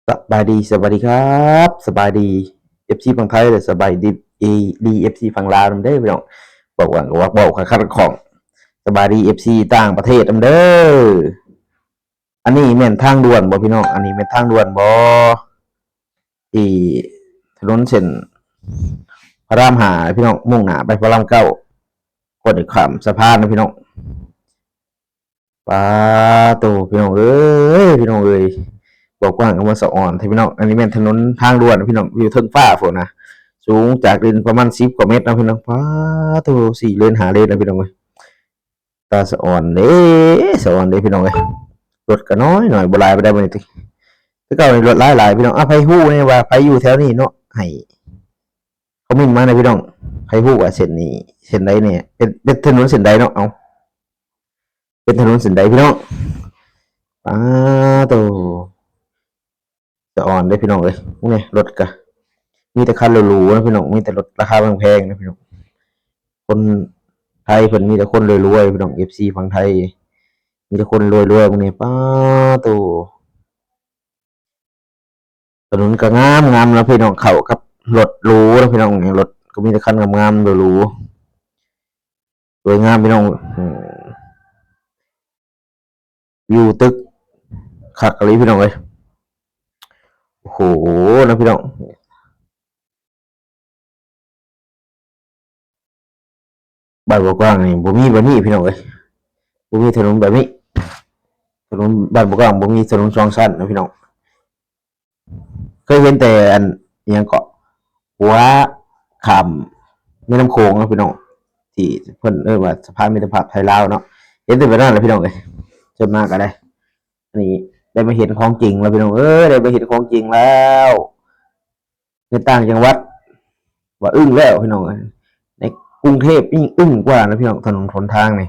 ສະບາຍດີ ສະບາຍດີຄັບ ສະບາຍດີ ເອັຟຊີ ຝັ່ງໄທ ແລະ ສະບາຍດີ ເອັຟຊີ ຝັ່ງລາວນຳເດີພີ່ນ້ອງ. ເວົ້າຫຍັງກໍເວົ້າ ເວົ້າຄັກໆ ຂອງ ສະບາຍດີ ເອັຟຊີ ຕ່າງປະເທດນຳເດີ. ອັນນີ້ແມ່ນທາງດ່ວນບໍ່ພີ່ນ້ອງ? ອັນນີ້ແມ່ນທາງດ່ວນບໍ່? ທີ່ຖະໜົນເສັ້ນພະລາມຫ້າພີ່ນ້ອງ ມຸ່ງໜ້າໄປພະລາມເກົ້າ ກໍໄດ້ຂ້າມສະພານນະພີ່ນ້ອງ. ປາໂຕ ພີ່ນ້ອງເອີຍ ພີ່ນ້ອງເອີຍ ບໍ່ກວ້າງກໍມາສະອອນແທ້ພີ່ນ້ອງ. ອັນນີ້ແມ່ນຖະໜົນທາງດ່ວນນະພີ່ນ້ອງ ຢູ່ເທິງຟ້າພຸ້ນນະ ສູງຈາກດິນປະມານສິບກວ່າເມັດນະພີ່ນ້ອງ. ປາໂຕ ສີ່ເລນຫ້າເລນນະພີ່ນ້ອງເອີຍ ຕາສະອອນເດ້ ສະອອນເດ້ພີ່ນ້ອງເອີຍ. ລົດກໍນ້ອຍໆ ບໍ່ຫຼາຍປານໃດມື້ນີ້ ແຕ່ເກົ່ານີ້ລົດຫຼາຍໆ ພີ່ນ້ອງ. ອາ ໃຜຮູ້ແດ່ວ່າໃຜຢູ່ແຖວນີ້ເນາະ ໃຫ້ຄອມເມັນມາແດ່ພີ່ນ້ອງ. ໃຜຮູ້ວ່າເສັ້ນນີ້ເສັ້ນໃດແດ່ ເປັນ ເປັນຖະໜົນເສັ້ນໃດເນາະ? ເອົາ ເປັນຖະໜົນເສັ້ນໃດພີ່ນ້ອງ? ປາໂຕ ສະອອນເດ້ພີ່ນ້ອງເອີຍ. ນີ້ລົດກະມີແຕ່ຄັນຫຼູໆນະພີ່ນ້ອງ ມີແຕ່ລົດລາຄາແພງໆນະພີ່ນ້ອງ. ຄົນໄທເພິ່ນມີແຕ່ຄົນລວຍໆພີ່ນ້ອງ ເອັຟຊີ ຝັ່ງໄທ ມີແຕ່ຄົນລວຍໆມື້ນີ້. ປາໂຕ ຖະໜົນກໍງາມໆນະພີ່ນ້ອງ ເຂົ້າກັບລົດຫຼູນະພີ່ນ້ອງ. ນີ້ລົດກໍມີແຕ່ຄັນງາມໆຫຼູໆ ສວຍງາມພີ່ນ້ອງ. ອືມ ວິວຕຶກຄັກອີ່ຫຼີພີ່ນ້ອງເອີຍ. ໂອ້ໂຫ ນະພີ່ນ້ອງ ບ້ານບໍ່ກວ້າງນີ້ບໍ່ມີແບບນີ້ພີ່ນ້ອງເອີຍ ບໍ່ມີຖະໜົນແບບນີ້. ຖະໜົນບ້ານບໍ່ກວ້າງບໍ່ມີຖະໜົນສອງຊັ້ນນະພີ່ນ້ອງ. ເຄີຍເຫັນແຕ່ອັນ ອີ່ຫຍັງເກາະ ຂົວຂ້າມແມ່ນ້ຳໂຂງເນາະພີ່ນ້ອງ ທີ່ເພິ່ນເອີ້ນວ່າສະພານມິດຕະພາບໄທລາວເນາະ ເຫັນແຕ່ແບບນັ້ນແຫຼະພີ່ນ້ອງເອີຍ. ຈົນມາກໍໄດ້ ອັນນີ້ໄດ້ມາເຫັນຂອງຈິງແລ້ວພີ່ນ້ອງເອີຍ ໄດ້ມາເຫັນຂອງຈິງແລ້ວ ໃນຕ່າງຈັງຫວັດວ່າອຶ້ງແລ້ວພີ່ນ້ອງເອີຍ ໃນກຸງເທບຍິ່ງອຶ້ງກວ່ານະພີ່ນ້ອງ. ຖະໜົນຫົນທາງນີ້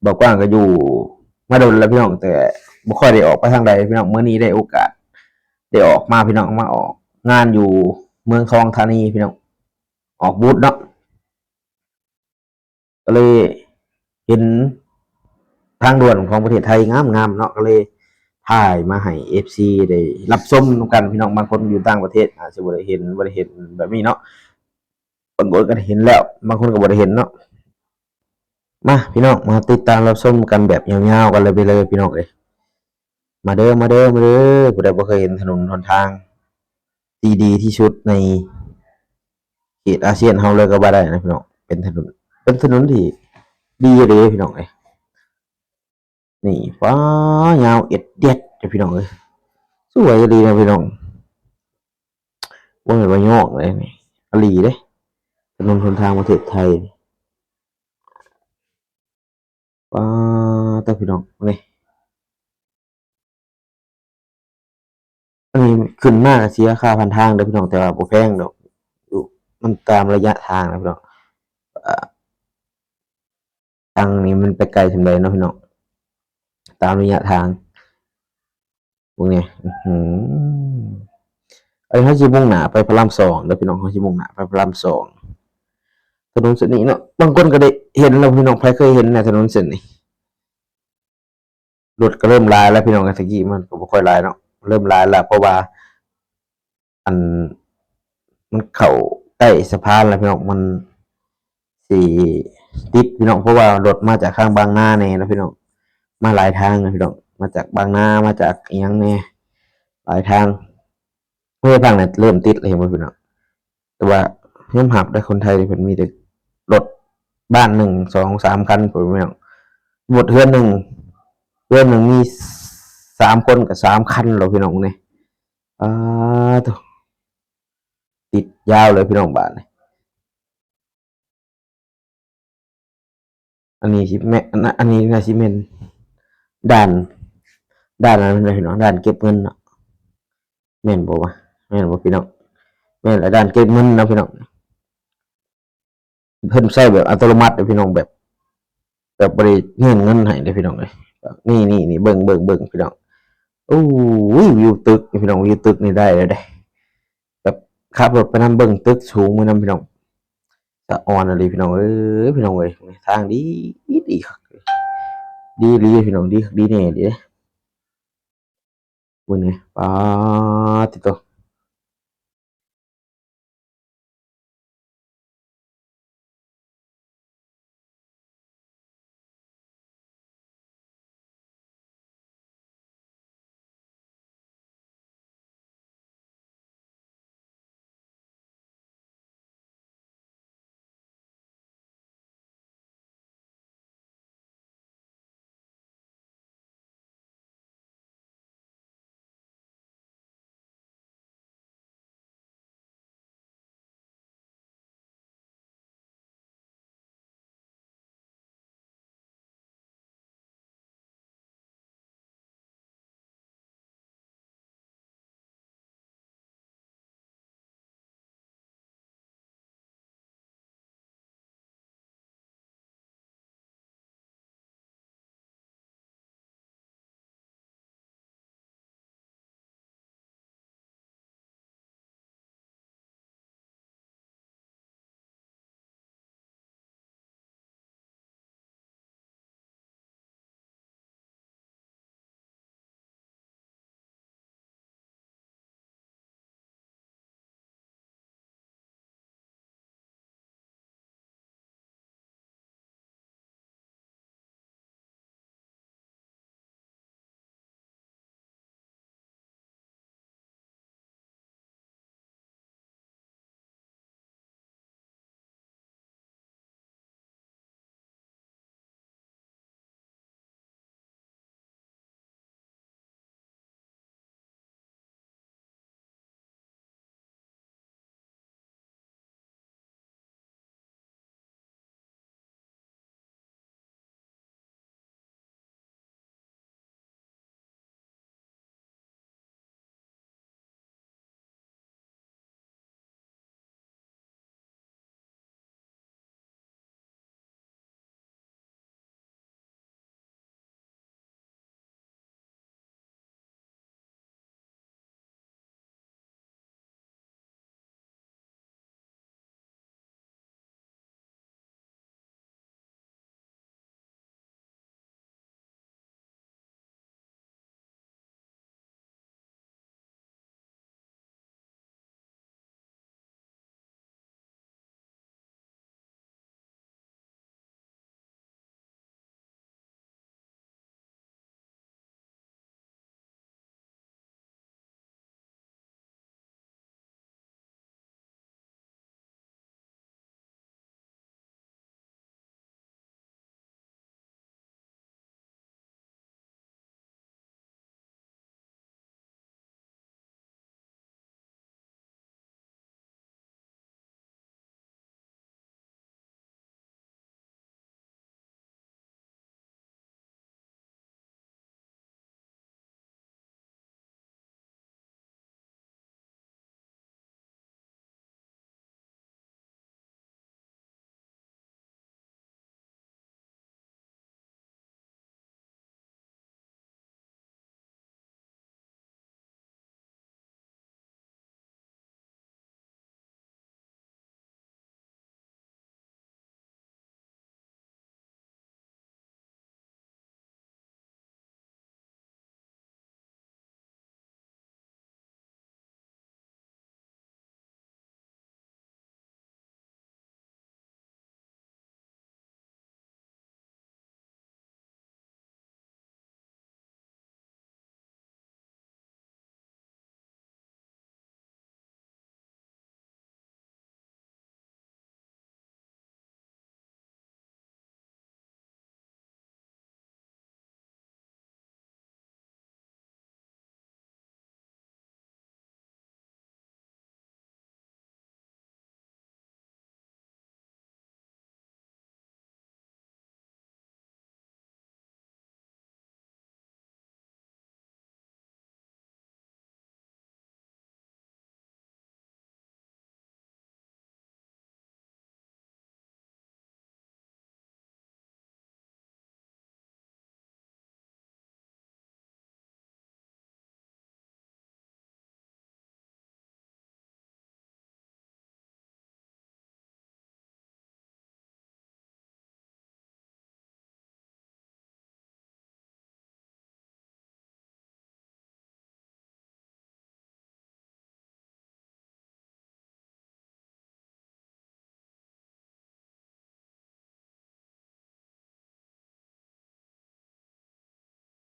ບໍ່ກວ້າງກໍຢູ່ມາດົນແລ້ວພີ່ນ້ອງ ແຕ່ບໍ່ຄ່ອຍໄດ້ອອກໄປທາງໃດພີ່ນ້ອງ. ມື້ນີ້ໄດ້ໂອກາດໄດ້ອອກມາພີ່ນ້ອງ ມາອອກງານຢູ່ເມືອງທອງທານີພີ່ນ້ອງ ອອກບູດເນາະ ກໍເລີຍເຫັນທາງດ່ວນຂອງປະເທດໄທງາມໆເນາະ ກໍເລີຍຖ່າຍມາໃຫ້ເອັຟຊີໄດ້ຮັບຊົມນຳກັນພີ່ນ້ອງ. ບາງຄົນຢູ່ຕ່າງປະເທດອາດຈະບໍ່ໄດ້ເຫັນ ບໍ່ໄດ້ເຫັນແບບນີ້ເນາະ ບາງຄົນກໍໄດ້ເຫັນແລ້ວ ບາງຄົນກໍບໍ່ໄດ້ເຫັນເນາະ. ມາພີ່ນ້ອງ ມາຕິດຕາມຮັບຊົມກັນແບບຍາວໆກັນເລີຍໄປເລີຍພີ່ນ້ອງເອີຍ. ມາເດີ ມາເດີ ມາເດີ ຜູ້ໃດບໍ່ເຄີຍເຫັນຖະໜົນຫົນທາງທີ່ດີທີ່ສຸດໃນເຂດອາຊຽນເຮົາເລີຍກໍວ່າໄດ້ນະພີ່ນ້ອງ. ເປັນຖະໜົນ ເປັນຖະໜົນທີ່ດີເດ້ພີ່ນ້ອງເອີຍ. ນີ້ ຟ້າ ຍາວເອັດເດັດເດ້ພີ່ນ້ອງເອີຍ ສວຍອີ່ຫຼີນະພີ່ນ້ອງ. ບໍ່ແມ່ນວ່າຍອກເດ້ນີ້ ອີ່ຫຼີເດ້ ຖະໜົນຫົນທາງປະເທດໄທ. ປາດໂທ້ ພີ່ນ້ອງ ນີ້ ອັນນີ້ຂຶ້ນມາກໍເສຍຄ່າຜ່ານທາງເດີພີ່ນ້ອງ ແຕ່ວ່າບໍ່ແພງດອກ ຢູ່ ມັນຕາມໄລຍະທາງນະພີ່ນ້ອງ. ເອີ ທາງນີ້ມັນໄປໄກສ່ຳໃດເນາະພີ່ນ້ອງ ຕາມໄລຍະທາງ. ເບິ່ງແດ່ ອື ອັນນີ້ເຮົາຊິມຸ່ງໜ້າໄປພະລາມສອງເດີພີ່ນ້ອງ ເຮົາຊິມຸ່ງໜ້າໄປພະລາມສອງ. ຖະໜົນເສັ້ນນີ້ເນາະ ບາງຄົນກໍໄດ້ເຫັນແລ້ວພີ່ນ້ອງ ໃຜເຄີຍເຫັນແດ່ຖະໜົນເສັ້ນນີ້? ລົດກໍເລີ່ມຫຼາຍແລ້ວພີ່ນ້ອງ ແຕ່ກີ້ມັນກໍບໍ່ຄ່ອຍຫຼາຍເນາະ ເລີ່ມຫຼາຍແລ້ວ ເພາະວ່າ ອັນ ມັນເຂົ້າໃກ້ສະພານແລ້ວພີ່ນ້ອງ ມັນຊິຕິດພີ່ນ້ອງ ເພາະວ່າລົດມາຈາກທາງບາງນາແດ່ນະພີ່ນ້ອງ ມາຫຼາຍທາງນະພີ່ນ້ອງ ມາຈາກບາງນາ ມາຈາກອີ່ຫຍັງແດ່ ຫຼາຍທາງ. ເອີ ທາງນັ້ນເລີ່ມຕິດແລ້ວ ເຫັນບໍ່ພີ່ນ້ອງ? ແຕ່ວ່າຍອມຮັບເດີ ຄົນໄທນີ້ເພິ່ນມີແຕ່ລົດບ້ານໜຶ່ງ ສອງ ສາມຄັນພຸ້ນພີ່ນ້ອງ ໝົດເຮືອນໜຶ່ງ ເຮືອນໜຶ່ງມີສາມຄົນກໍສາມຄັນແລ້ວພີ່ນ້ອງເອີຍ. ປາດໂທ້ ຕິດຍາວເລີຍພີ່ນ້ອງບາດນີ້. ອັນນີ້ຊິແມ່ນ ອັນ ອັນນີ້ໜ້າຊິແມ່ນດ່ານ ດ່ານອັນນັ້ນພີ່ນ້ອງ ດ່ານເກັບເງິນເນາະ ແມ່ນບໍ່ວະ? ແມ່ນບໍ່ພີ່ນ້ອງ? ແມ່ນແຫຼະ ດ່ານເກັບເງິນເນາະພີ່ນ້ອງ. ເພິ່ນໃຊ້ແບບອັດຕະໂນມັດເດ້ພີ່ນ້ອງ ແບບ ແບບບໍ່ໄດ້ຍື່ນເງິນໃຫ້ເດ້ພີ່ນ້ອງເອີຍ. ນີ້ໆໆ ເບິ່ງ ເບິ່ງ ເບິ່ງພີ່ນ້ອງ ໂອ້ຍ ວິວຕຶກນີ້ພີ່ນ້ອງ ວິວຕຶກນີ້ໄດ້ແລ້ວເດ້ ແບບຂັບລົດໄປນຳ ເບິ່ງຕຶກສູງໄປນຳພີ່ນ້ອງ. ສະອອນອີ່ຫຼີພີ່ນ້ອງເອີຍ ພີ່ນ້ອງເອີຍ ທາງດີ ດີຄັກ ດີອີ່ຫຼີພີ່ນ້ອງ ດີຄັກດີແນ່ເດ້. ມື້ນີ້ ປາດຕິໂຕ